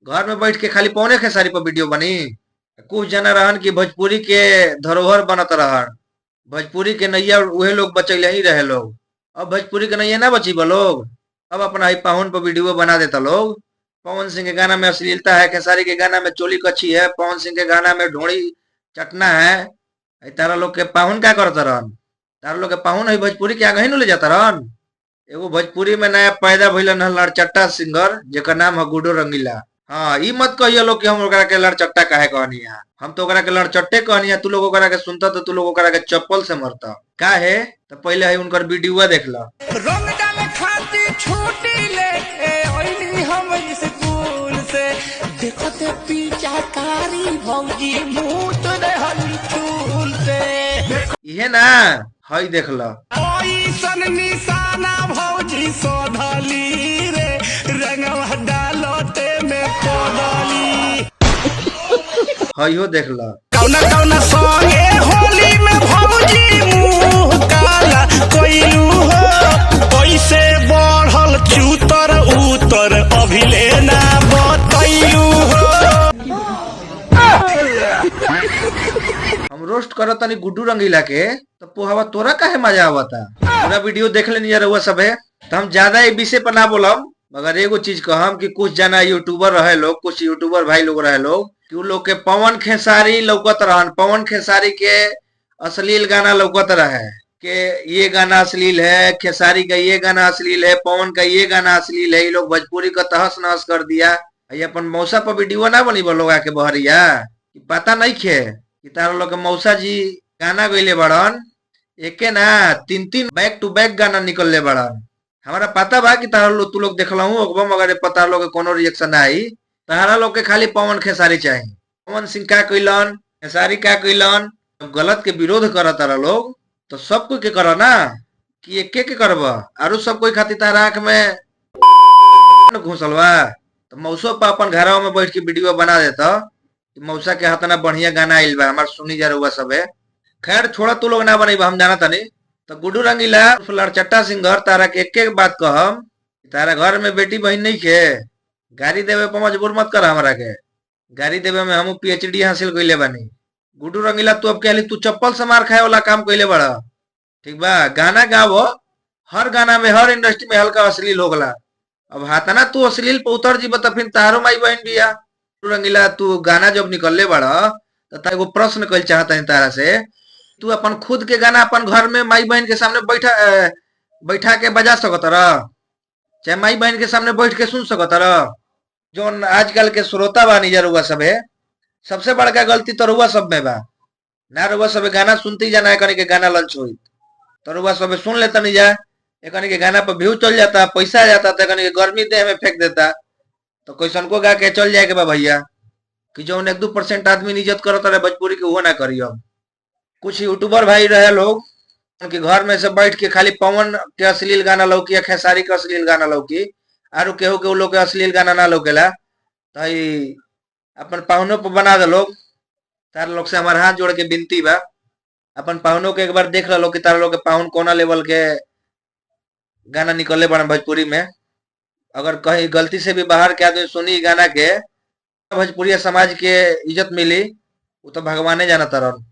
घर में बैठ के खाली पवने खेसारी पर वीडियो बनी। कुछ जना रहन कि भोजपुरी के धरोहर बनत रहन, भोजपुरी के नैया उहे लोग बचैले ही रहे लोग। अब भोजपुरी के नैया ना बची लोग, अब अपना ही पाहुन पर वीडियो बना देता लोग। पवन सिंह के गाना में अश्लीलता है, खेसारी के गाना में चोली कच्छी है, पवन सिंह के गाना में ढोड़ी चटना है। तारा लोग के पाहुन क्या करता रहन? तारा लोग के पाहुन है भोजपुरी के आगे ही न ले जाता रहन। एगो भोजपुरी में नया पैदा भइलन हन लड़चट्टा सिंगर जेकर नाम है गुड्डू रंगीला। हाँ, ई मत कहियो लोग कि हम ओकरा के लड़चट्टा काहे कहनी है, हम तो ओकरा के लड़चट्टे कहनी है। तू लोग ओकरा के सुनता तो तू लोग ओकरा के चप्पल से मरता। काहे? तो पहले है उनकर वीडियो देख ला। रंग डाले खातिर छुट्टी लेके आइली हम स्कूल से, देखते पीछाकारी भौजी मुँह तो रहल चूल से। इहे ना हई देख ला। ओइसन निशाना भौजी सोधली रे, रंगवा डालते में कोदली। हईयो देख ला। कौना कौना संगे होली में भौजी मुँह काला कोइलू हो, कैसे बढ़ल चूतर उतर अभिले ना बतैलू हो। हम रोस्ट करत तनी गुड्डू रंगीला के तो पोहावा तोरा काहे मजा आवता? पूरा वीडियो देख लेनी यार रउआ सबे, तो हम ज्यादा ए विषय पर ना बोलम, मगर एगो चीज कहम कि कुछ जना यूट्यूबर रहे लोग, कुछ यूट्यूबर भाई लोग रहे लोग कि उ लोग के पवन खेसारी लौकत रहन, पवन खेसारी के अश्लील गाना लौकत रहे कि ये गाना अश्लील है, खेसारी का ये गाना अश्लील है, पवन का ये गाना अश्लील है। ये लोग भोजपुरी का तहस नहस कर दिया। ये अपन मौसा पर वीडियो ना बनी लोग आके बहरिया कि पता नहीं खे कि तारा लोग के मौसा जी गाना गईले बड़न, एके ना तीन तीन बैक टू बैक गाना निकलले बड़न। हमारा पता बा कि तारा लोग तू लोग देखलहू होखबा, मगर पता लोग के कोनो रिएक्शन ना आई। तारा लोग के खाली पवन खेसारी चाही। पवन सिंह का कइलन, खेसारी का कइलन, गलत के विरोध कर तारा लोग तो सब कोई के कर ना कि एके के करब? आरो सब कोई खातिर तारा आंख में घुसल बा। तो मौसो पर अपन घरवा में बैठ के वीडियो बना देता कि मौसा के हाथ ना बढ़िया गाना आइल बा, हमार सुनी जा रहुआ सबे। खैर छोड़ा, तू लोग ना बनेबा, हम जाना तनी। तो गुड्डू रंगीला लड़चट्टा सिंगर तारा के एक एक बात कहम, तारा घर में बेटी बहन नहीं खे, गाड़ी देवे पर मजबूर मत कर हमरा के। गाड़ी देवे में हम पीएचडी हासिल कइले बानी। गुड्डू रंगीला तू अब कहली तू चप्पल से मार खाए वाला काम कइले बड़ा, ठीक बा? गाना गावो, हर गाना में हर इंडस्ट्री में हल्का अश्लील हो गला। अब हाथना तू अश्लील पर उतर जीब त फिर तारो माई बहन बिया। गुड्डू रंगीला तू गाना जब निकलले बड़ा तो एगो प्रश्न कइल चाहता है तारा से, तू अपन खुद के गाना अपन घर में माई बहन के सामने बैठा बैठा के बजा सकत रह, चाहे माई बहन के सामने बैठ के सुन सकत रह? जोन आजकल के श्रोता बानी जा रउआ सबे, सबसे बड़का गलती तो रउआ सब में बा ना। रउआ सबे गाना सुनते जाना एकनी के गाना लॉन्च होई तो रउआ सबे सुन लेता नहीं जा, एकनी के गाना पर व्यू चल जाता, पैसा आ जाता, तो एकनी के गर्मी देह में फेंक देता। तो कैसन को गा के चल जाए के बा भैया कि जौन 1-2% आदमी इज्जत करत रहे भोजपुरी के उहो ना करी। अब कुछ यूट्यूबर भाई रहे लोग उनके घर में से बैठ के खाली पवन के अश्लील गाना लौकी या खेसारी के अश्लील गाना लौकी, आरो केहू के लोग के अश्लील गाना ना लौकेला, तो अपन पाहुनों पर बना दे लोग। तार लोग से हमारे हाथ जोड़ के विनती बा, अपन पाहुनों के एक बार देख लो कि तार लोग के पाहुन कोना लेवल के गाना निकले बड़ा भोजपुरी में। अगर कहीं गलती से भी बाहर के आदमी सुनी गाना के, भोजपुरी समाज के इज्जत मिली वो तो भगवाने जाना तरन।